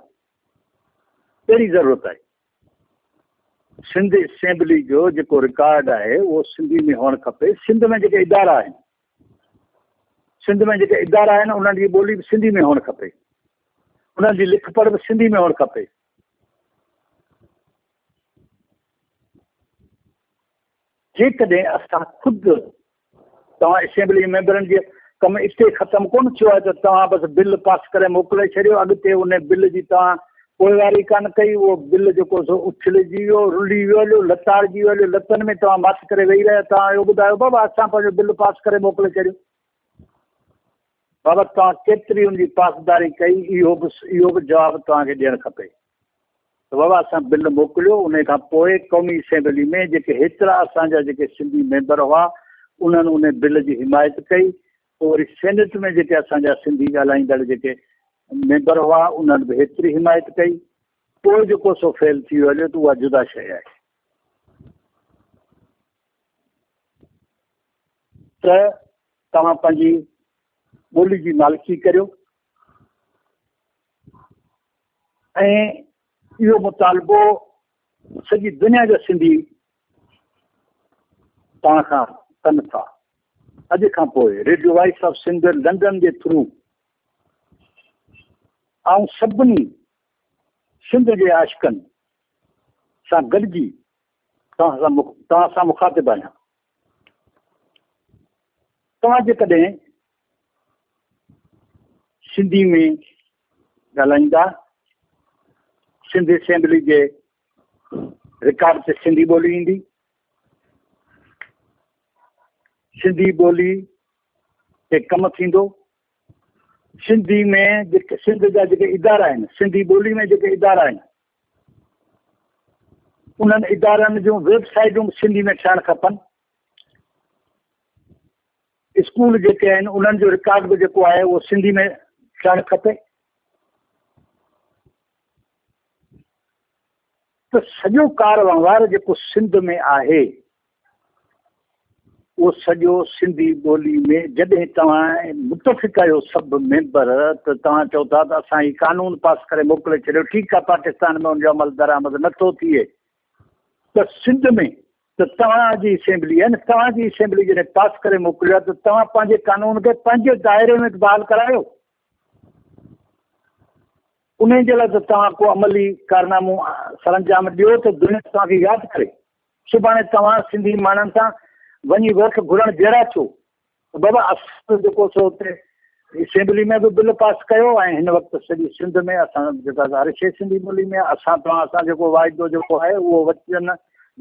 ڪهڙي ضرورت آهي؟ سنڌ اسيمبلي جو جيڪو رڪارڊ آهي اهو سنڌي ۾ هئڻ کپي. سنڌ ۾ جيڪي ادارا آهن، سنڌ ۾ جيڪي ادارا آهن انهن جي ٻولي به سنڌي ۾ هئڻ کپي. انهن جي لک پڙهه به سنڌي ۾ هئڻ کپي. جيڪڏهن اسان خود توهان اسيمبلي ميمبرن جي ڪم اتي ختم ڪونه ٿيو آهي ته توهان بس بل پاس ڪري موڪلي ڇڏيو، اڳتي ان بل جي توهان پوئواري ڪانه ڪئي، اهو بل جيڪو سو اڇلجي ويو، رلي ويو هليو، لتاڙجي ويو هليو، لتن ۾ توهان ماٺ ڪري ويهي رهيا، توهان اهو ٻڌايو بابا اسان پنهنجو بل پاس ڪري موڪلي ڇڏيو. بابا توهان ڪيتري ان جي پاسداري ڪئي اهو به اهو به جواب توهان کي ڏيڻ کپي ته بابا اسان بل موڪليو ان کان پوء قومي اسيمبلي ۾ جيڪي هيترا اسان جا جيڪي سنڌي ميمبر هئا انهن ان بل جي حمايت ڪئي پوء وري سينيٽ ۾ جيڪي اسان جا سنڌي ڳالهائيندڙ جيڪي ميمبر هئا انهن به هيتري حمايت ڪئي پوء جيڪو سو فيل ٿي ويو هليو ته اها جدا شيء آهي ته توهان پنهنجي ٻولي جي مالڪي ڪريو ۽ اهو مطالبو سڄي دنيا جا سنڌي توهان کان ڪن ٿا. اڄ کان پوء radio voice of Sindh London جي ٿرو آئون سڀني سنڌ جي عاشقن سان گڏجي توهان سان مخاطب آهيان. توهان جيڪڏهن سنڌي ۾ ڳالهائيندا، سنڌ اسيمبلي جي رڪارڊ تي سنڌي ٻولي ايندي، سنڌي ٻولي تي ڪم ٿيندو، سنڌي ۾ جيڪي سنڌ جا جيڪي ادارا آهن، سنڌي ٻولي ۾ جيڪي ادارا آهن، انهن ادارن جون ويب سائيٽون به سنڌي ۾ ٺهڻ کپن. اسڪول جيڪي آهن انهن جو رڪارڊ به جيڪو آهي اهو سنڌي ۾ ٿيڻ کپي ته سڄو ڪار وهنوار جيڪو سنڌ ۾ آهي اهو سڄو سنڌي ٻولي ۾ جڏهن توهان متفق آهيو سڀ ميمبر ته توهان چئو ٿا ته اسان هي قانون پاس ڪري موڪلي ڇڏيو ٺيڪ آهي پاڪستان ۾ ان جو عمل درآمد نٿو ٿئي ته سنڌ ۾ ته توهان جي اسيمبلي آهي نه، توهان جي اسيمبلي جڏهن پاس ڪري موڪليو آهي ته توهان پنهنجي قانون کي پنهنجي دائري ۾ بحال ڪرايو. انهي جي لاء ته توهان ڪو عملي ڪارنامو سرانجام ڏيو ته دنيا توهان کي ياد ڪري. سڀاڻي توهان سنڌي ماڻهن سان وڃي ووٽ گهرڻ جهڙا ٿيو ته بابا اسان جيڪو سو اتي اسيمبلي ۾ به بل پاس ڪيو ۽ هن وقت سڄي سنڌ ۾ اسان جيڪا هر شيء سنڌي ٻولي ۾ اسان توهان سان جيڪو واعدو جيڪو آهي اهو وچن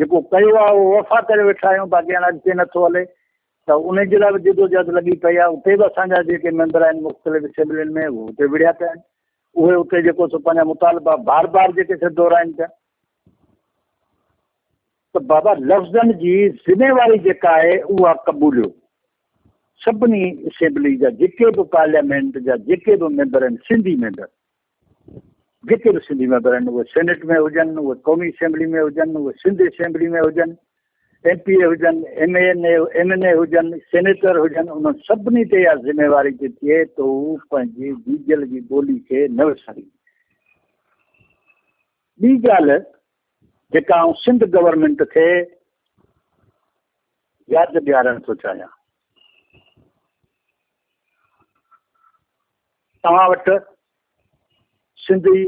جيڪو ڪيو آهي اهو وفا ڪري ويٺا آهيون باقي هاڻي اڳتي نٿو هلي ته ان جي لاء به جدوجهد لڳي پئي آهي اتي به اسان جا جيڪي ميمبر آهن مختلف اسيمبلين ۾ اهي اتي وڙهيا پيا آهن اهي اتي جيڪو سو پنهنجا مطالبا بار بار جيڪي سي دهرائن پيا ته بابا لفظن جي ذميواري جيڪا آهي اها قبوليو. سڀني اسيمبلي جا جيڪي به پارليامينٽ جا جيڪي به ميمبر آهن سنڌي ميمبر جيڪي به سنڌي ميمبر آهن اهي سينيٽ ۾ هجن اهي قومي اسيمبلي ۾ هجن اهي سنڌ اسيمبلي ۾ هجن ايم پي اي هجن M N A M N A هجن سينيٽر هجن انهن سڀني تي اها ذميواري ٿي ٿئي ته هو پنهنجي جيجل جي ٻولي کي نه وسارين. ٻي ڳالهه جيڪا آئون سنڌ گورنمينٽ کي ياد ڏيارڻ ٿو چاهيان. توهان وٽ سنڌي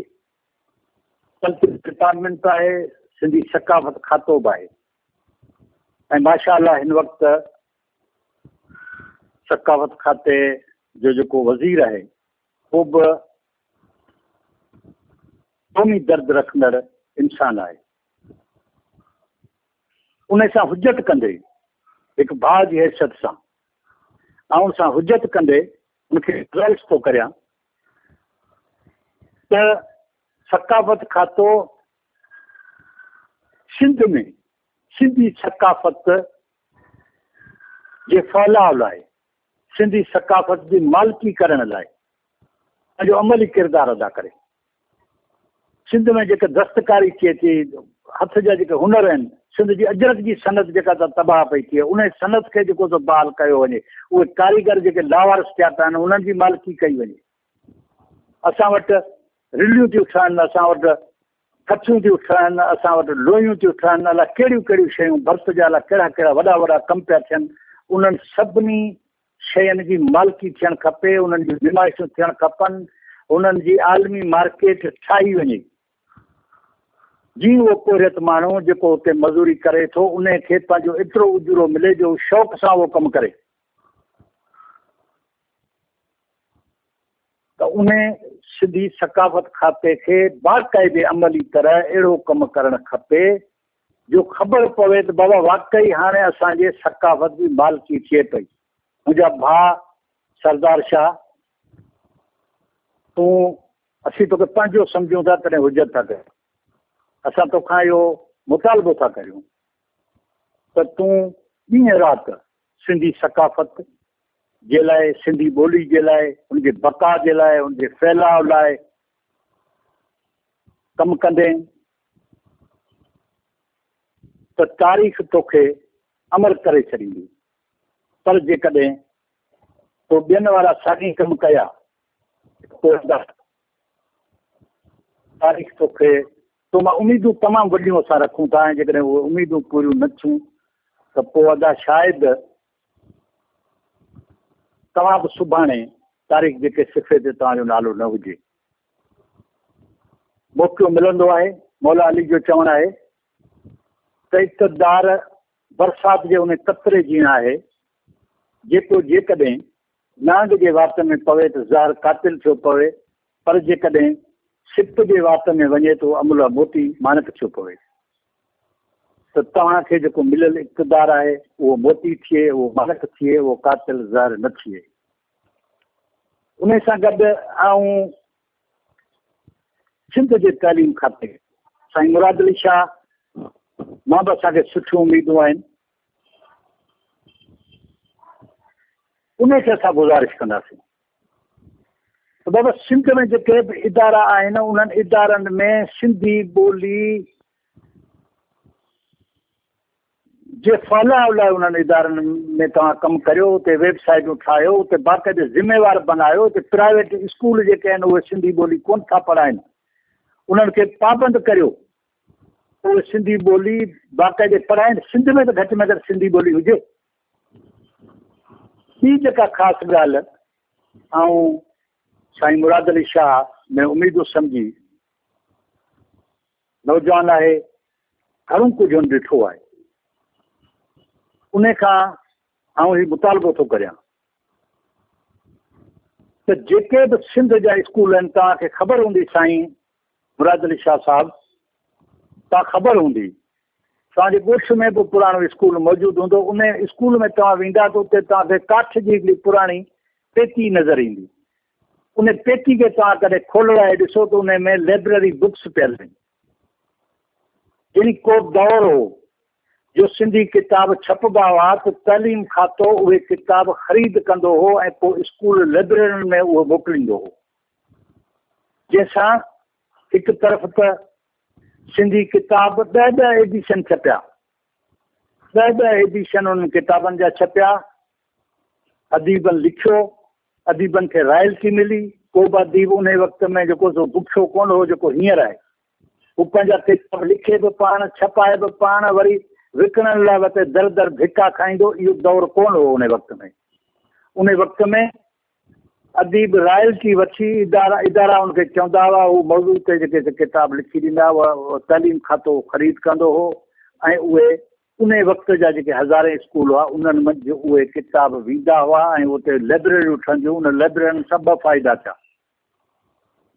ڪلچر ڊپارٽمينٽ به آهي، سنڌي ثقافت کاتو به آهي ۽ ماشاء الله هن وقت ثقافت کاتي جو جيڪو وزير آهي اهو به قومي درد رکندڙ انسان آهي. ان سان حجت ڪندي هڪ ڀاء جي حيثيت سان آئون ان سان حجت ڪندي ان کي گذارش ٿو ڪريان ته ثقافت کاتو سنڌ ۾ سنڌي ثقافت جي ڦهلاء لاء سنڌي ثقافت جي مالڪي ڪرڻ لاء پنهنجو عملي ڪردار ادا ڪري. سنڌ ۾ جيڪا دستڪاري ٿئي ٿي، هٿ جا جيڪي هنر آهن، سنڌ جي اجرڪ جي صنعت جيڪا ته تباهه پئي ٿئي، انهي صنعت کي جيڪو سو بحال ڪيو وڃي، اهي ڪاريگر جيڪي لاوارث ٿيا پيا آهن، انهن جي مالڪي ڪئي وڃي. اسان وٽ رليون ٿيون ٺهن، اسان وٽ کٿيون ٿيون ٺهن، اسان وٽ لويون ٿيون ٺهن، الاء ڪهڙيون ڪهڙيون شيون، ڀرت جا الاء ڪهڙا ڪهڙا وڏا وڏا ڪم پيا ٿين، انهن سڀني شين جي مالڪي ٿيڻ کپي، انهن جون نمائشون ٿيڻ کپن، انهن جي عالمي مارڪيٽ ٺاهي وڃي. جيئن اهو پورهيت ماڻهو جيڪو اتي مزوري ڪري ٿو انهي کي پنهنجو ايترو اجورو ملي جو هو شوق سان اهو ڪم ڪري ته انهي سنڌي ثقافت کاتي کي باقاعدي عملي طرح اهڙو ڪم ڪرڻ کپي جو خبر پوي ته بابا واقعي هاڻي اسان جي ثقافت جي مالڪي ٿئي پئي. منهنجا ڀاء سردار شاهه تون اسين توکي پنهنجو سمجهون ٿا تڏهن حجت ٿا ڪريون. اسان توکان اهو مطالبو ٿا ڪريون ته تون ڏينهن رات سنڌي ثقافت جي لاء، سنڌي ٻولي جي لاء، ان جي بقا جي لاء، ان جي ڦهلاء لاء ڪم ڪندين ته تاريخ توکي امر ڪري ڇڏيندي. پر جيڪڏهن تو ٻين وارا ساڳي ڪم ڪيا پوء تاريخ توکي تو مان اميدون تمام وڏيون اسان رکون ٿا ۽ جيڪڏهن اهي اميدون پوريون نه ٿيون ته پوء ادا شايد توهان به سڀاڻي تاريخ جي ڪنهن صفحي تي توهان جو نالو نه هجي. موقعو ملندو آهي. مولا علي جو چوڻ آهي ته اقتدار برسات جي ان قطري جيان آهي جيڪو جيڪڏهن نانگ جي وات ۾ پوي ته زهر قاتل ٿيو پوي، پر جيڪڏهن سپ جي وات ۾ وڃي ته اهو املهه موتي ماڻڪ ٿيو پوي. ته توهان کي جيڪو مليل اقتدار آهي، اهو موتي ٿئي، اهو ماڻڪ ٿئي، اهو قاتل زهر نه ٿئي. انهي سان گڏ آئون سنڌ جي تعليم کاتي سائين مراد علي شاهه مان به اسان کي سٺيون اميدون آهن. انهي کي اسان گذارش ڪنداسين ته بابا سنڌ ۾ جيڪي به ادارا آهن انهن ادارن ۾ سنڌي ٻولي جي ڦهلاء لاء انهن ادارن ۾ توهان ڪم ڪريو، اتي ويب سائيٽون ٺاهيو، اتي باقاعدي ذميوار بنايو، اتي پرائيويٽ اسڪول جيڪي آهن اهي سنڌي ٻولي ڪونه ٿا پڙهائن انهن کي پابند ڪريو. اهي سنڌي ٻولي باقاعدي پڙهائين، سنڌ ۾ ته گهٽ ۾ گهٽ سنڌي ٻولي هجي. ٻي جيڪا خاص ڳالهه آئون سائين مراد علي شاهه ۾ اميدون سمجهي نوجوان آهي، گهڻو ڪجهه هن ڏٺو آهي، انهي کان آئون هي مطالبو ٿو ڪريان ته جيڪي به سنڌ جا اسڪول آهن، توهان کي خبر هوندي سائين مراد علي شاهه صاحب توهان خبر هوندي توهان جي ڳوٺ ۾ به پراڻو اسڪول موجود هوندو ان اسڪول ۾ توهان ويندا ته اتي توهان کي ڪاٺ جي هڪڙي پراڻي پيتي نظر ايندي ان پيتي کي توهان ڪڏهن کولرائي ڏسو ته ان ۾ لئبرري بڪس پيل آهن يعني ڪو دور هو جو سنڌي ڪتاب ڇپبا هئا ته تعليم کاتو اهي ڪتاب خريد ڪندو هو ۽ پوء اسڪول لئبررين ۾ اهي موڪليندو هو جنهن سان هڪ طرف ته سنڌي ڪتاب ڏهه ڏهه ايڊيشن ڇپيا، ڏهه ڏهه ايڊيشن انهن ڪتابن جا ڇپيا، اديبن لکيو، اديبن کي رائلٽي ملي، ڪو به اديب انهي وقت ۾ جيڪو سو بکيو ڪونه هو جيڪو هينئر آهي. هو پنهنجا ڪتاب لکي به پاڻ، ڇپائي به پاڻ، وري وڪڻڻ لاء وتي در در ڌڪا کائيندو، اهو دور ڪونه هو انهي وقت ۾. انهي وقت ۾ اديب رائلٽي وٺي ادارا ادارا ان کي چوندا هئا هو موضوع تي جيڪي سي ڪتاب لکي ڏيندا هئا تعليم کاتو خريد ڪندو هو ۽ اهي انهي وقت جا جيڪي هزارين اسڪول هئا انهن منجهه اهي ڪتاب ويندا هئا ۽ اتي لئبرريون ٺهنديون ان لئبررين سان ٻه فائدا ٿيا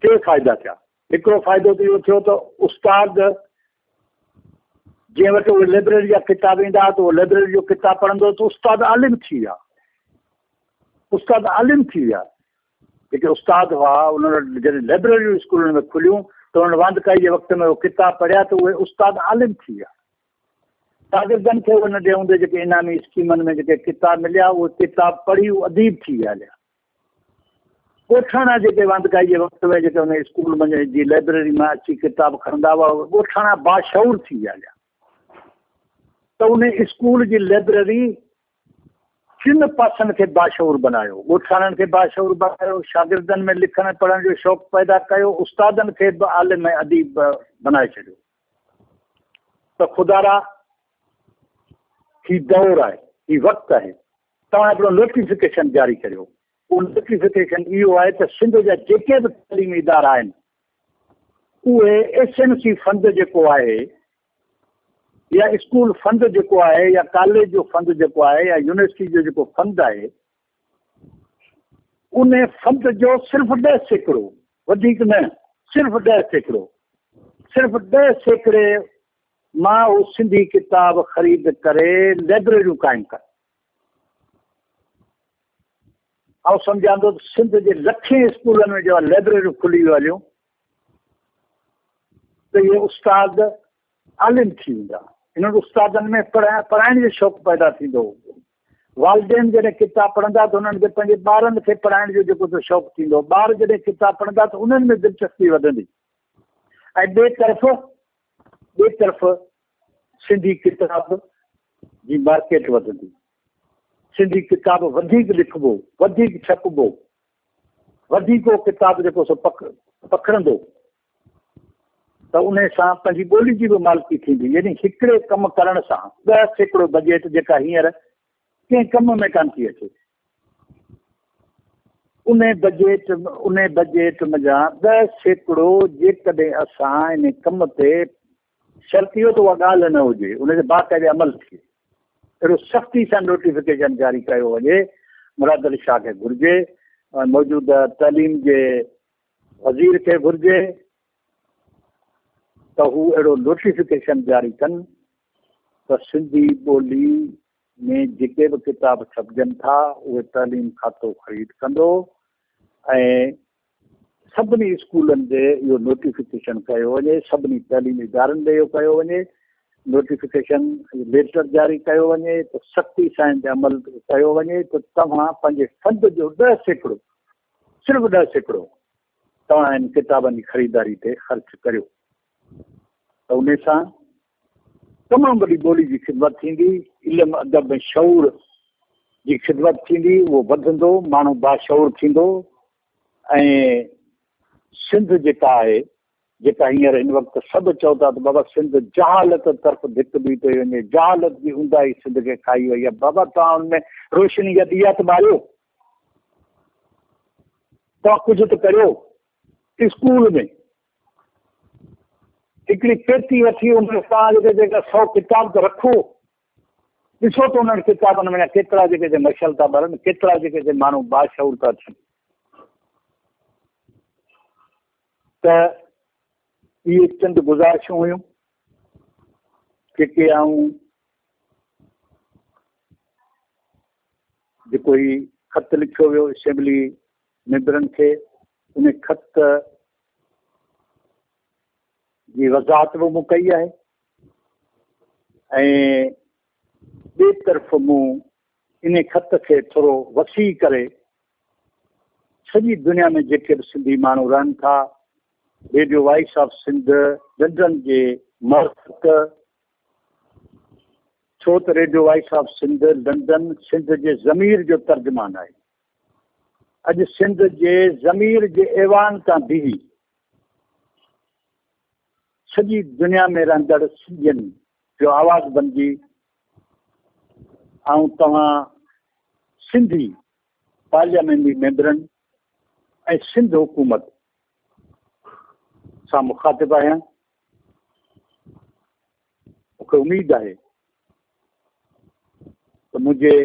ٽي فائدا ٿيا هڪڙو فائدو ته اهو ٿيو ته استاد جنهن وٽ اهي لئبرري جا ڪتاب ايندا هئا ته اهو لئبرري جو ڪتاب پڙهندو ته استاد عالم ٿي ويا استاد عالم ٿي ويا جيڪي استاد هئا انهن وٽ جڏهن لئبرريون اسڪولن ۾ کليون ته انهن واندڪائي جي وقت ۾ اهو ڪتاب پڙهيا ته اهي استاد عالم ٿي ويا شاگردن کي اهي ننڍي هوندي جيڪي انعامي اسڪيمن ۾ جيڪي ڪتاب مليا اهي ڪتاب پڙهي اديب ٿي ويا هليا ڳوٺاڻا جيڪي واندڪائي جي وقت ۾ جيڪي ان اسڪول منجهه جي لئبرري مان اچي ڪتاب کڻندا هئا اهي ڳوٺاڻا باشعور ٿي ويا هليا ته ان اسڪول جي لئبرري ٽن پاسن کي باشعور بنايو، ڳوٺاڻن کي باشعور بنايو، شاگردن ۾ لکڻ ۽ پڙهڻ جو شوق پيدا ڪيو، استادن کي به عالم ۽ اديب بنائي ڇڏيو ته خدارا هي دور آهي، هي وقت آهي، توهان هڪڙو نوٽيفڪيشن جاري ڪريو. اهو نوٽيفڪيشن اهو آهي ته سنڌ جا جيڪي به تعليمي ادارا آهن اهي ايس ايم سي فند جيڪو آهي يا اسڪول فند جيڪو آهي يا ڪاليج جو فند جيڪو آهي يا يونيورسٽي جو جيڪو فند آهي ان فند جو صرف 10%، وڌيڪ نه، صرف 10%، صرف 10% مان هو سنڌي ڪتاب خريد ڪري لئبريريون قائم ڪن. آئون سمجهان ٿو ته سنڌ جي لکين اسڪولن ۾ جيڪا لئبريريون کلي ويون هليون ته اهي استاد عالم ٿي ويندا. انهن استادن ۾ پڙهائڻ جو شوق پيدا ٿيندو. والدين جڏهن ڪتاب پڙهندا ته انهن کي پنهنجي ٻارن کي پڙهائڻ جو جيڪو سو شوق ٿيندو. ٻار جڏهن ڪتاب پڙهندا ته انهن ۾ دلچسپي وڌندي ۽ ٻئي طرف سنڌي ڪتاب جي مارڪيٽ وڌندي. سنڌي ڪتاب وڌيڪ لکبو، وڌيڪ ڇپبو، وڌيڪ اهو ڪتاب جيڪو سو پکڙندو ته انهي سان پنهنجي ٻولي جي به مالڪي ٿيندي. يعني هڪڙي ڪم ڪرڻ سان 10% بجيٽ جيڪا هينئر ڪنهن ڪم ۾ ڪانه ٿي اچي، انهي بجيٽ منجهان 10% جيڪڏهن اسان انهي ڪم تي، شرط اهو ته اها ڳالهه نه هجي، ان تي باقاعدي عمل ٿئي، اهڙو سختي سان نوٽيفڪيشن جاري ڪيو وڃي، مراد علي شاهه کي گهرجي ۽ موجوده تعليم جي وزير کي گهرجي ته هو اهڙو نوٽيفڪيشن جاري ڪن ته سنڌي ٻولي ۾ جيڪي به ڪتاب ڇپجن ٿا اهي تعليم کاتو خريد ڪندو ۽ سڀني اسڪولن ڏي اهو نوٽيفڪيشن ڪيو وڃي، سڀني تعليمي ادارن ڏي اهو ڪيو وڃي، نوٽيفڪيشن ليٽر جاري ڪيو وڃي ته سختي سان ان تي عمل ڪيو وڃي ته توهان پنهنجي فنڊ جو 10%، صرف 10% توهان ان ڪتابن جي خريداري تي خرچ ڪريو ته انهي سان تمام وڏي ٻولي جي خدمت ٿيندي، علم، ادب ۽ شعور جي خدمت ٿيندي، اهو وڌندو، ماڻهو باشعور ٿيندو ۽ سنڌ جيڪا آهي، جيڪا هينئر هن وقت سڀ چئو ٿا ته بابا سنڌ جهالت طرف ڌڪبي پئي وڃي، جهالت جي اونداهي سنڌ کي کائي وئي آهي، بابا توهان ان ۾ روشني جا ڏيئا ته ٻاريو، توهان ڪجهه ته ڪريو، اسڪول ۾ هڪڙي پيتي وٺي ان ۾ توهان جيڪي جيڪا 100 ڪتاب ته رکو، ڏسو ته انهن ڪتابن ۾ ڪيترا جيڪي سي مشعل ٿا ٻرن، ڪيترا جيڪي سي ماڻهو باشعور ٿا ٿين. ته اهي چند گذارشون هيون جيڪي آئون جيڪو هي خط لکيو ويو اسيمبلي ميمبرن کي، ان خط جي وضاحت به مون ڪئي آهي ۽ ٻئي طرف مون انهي خط کي ٿورو وسيع ڪري سڄي دنيا ۾ جيڪي به سنڌي ماڻهو رهن ٿا، radio voice of Sindh London جي معرفت، ڇو ته radio voice of Sindh London Sindh جي ضمير جو ترجمان آهي. اڄ سنڌ جي ضمير جي ايوان تان بيهي سڄي دنيا ۾ رهندڙ سنڌين جو آواز بنجي آئون توهان سنڌي پارليامينٽي ميمبرن ۽ سنڌ حڪومت سان مخاطب آهيان. مون کي اميد آهي ته منهنجي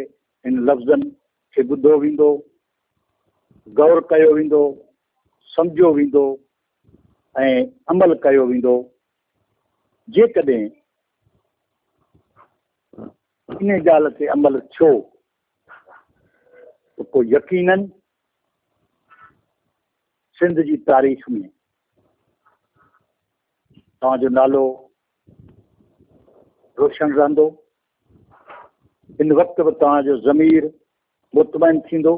هن لفظن کي ٻڌو ويندو، غور ڪيو ويندو، سمجهيو ويندو ۽ عمل ڪيو ويندو. جيڪڏهن انهي ڳالهه تي عمل ٿيو ته پوء يقيناً سنڌ جي تاريخ ۾ توهان جو نالو روشن رهندو. ان وقت به توهان جو ضمير مطمئن ٿيندو.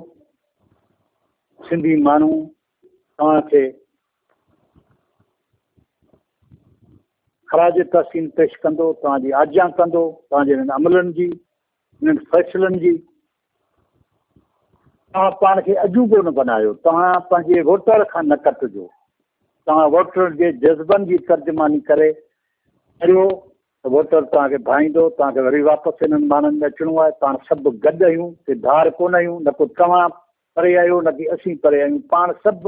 سنڌي ماڻهو توهان کي خراج تحسين پيش ڪندو، توهان جي آجيان ڪندو، توهان جي انهن عملن جي، انهن فيصلن جي. توهان پاڻ کي عجوبو نه بنايو، توهان پنهنجي ووٽر کان نه ڪٽجو، توهان ووٽر جي جذبن جي ترجماني ڪري ڪريو ته ووٽر توهان کي ڀائيندو، توهان کي وري واپس انهن ماڻهن ۾ اچڻو آهي، پاڻ سڀ گڏ آهيون، ڪي ڌار ڪونه آهيون، نه ڪو توهان پري آهيو نه ڪي اسين پري آهيون، پاڻ سڀ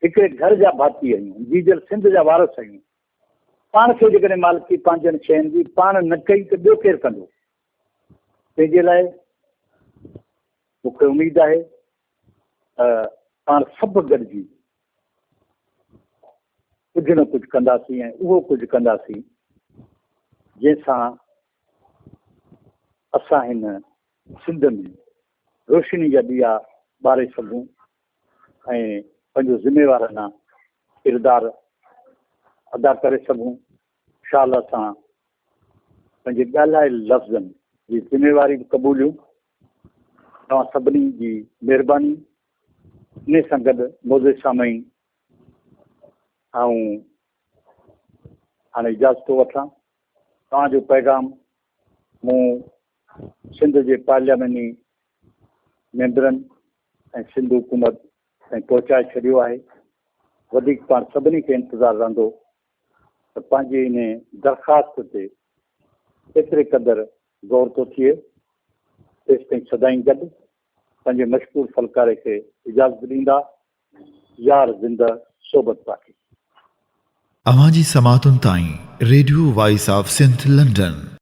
هڪڙي گهر جا ڀاتي آهيون، جيجل سنڌ جا وارث آهيون. پاڻ کي جيڪڏهن مالڪي پنهنجن شين جي پاڻ نه ڪئي ته ٻيو ڪير ڪندو؟ تنهن جي لاء مون کي اميد آهي ته پاڻ سڀ گڏجي ڪجهه نه ڪجهه ڪنداسين ۽ اهو ڪجهه ڪنداسين جنهن سان اسان هن سنڌ ۾ روشني جا ڏيئا ٻاري سگهون ۽ پنهنجو ذميوارانه ڪردار ادا ڪري سگهون. شال اسان پنهنجي ڳالهايل لفظن جي ذميواري به قبوليون. توهان سڀني جي مهرباني. انهي سان گڏ معزز سامعين آئون هاڻي اجازت ٿو وٺان. توهان جو پيغام مون سنڌ جي پارلياماني ميمبرن ۽ سنڌ حڪومت تائين پهچائي ڇڏيو آهي. وڌيڪ پاڻ سڀني کي انتظار رهندو ته پنهنجي انهي درخواست تي ڪيتري قدر غور ٿو ٿئي. تيستائين سدائين گڏ پنهنجي مشڪور فلڪاري کي اجازت ڏيندا. يار زنده صحبت باقي. اوهان جي سماعتن تائين radio voice of Sindh London.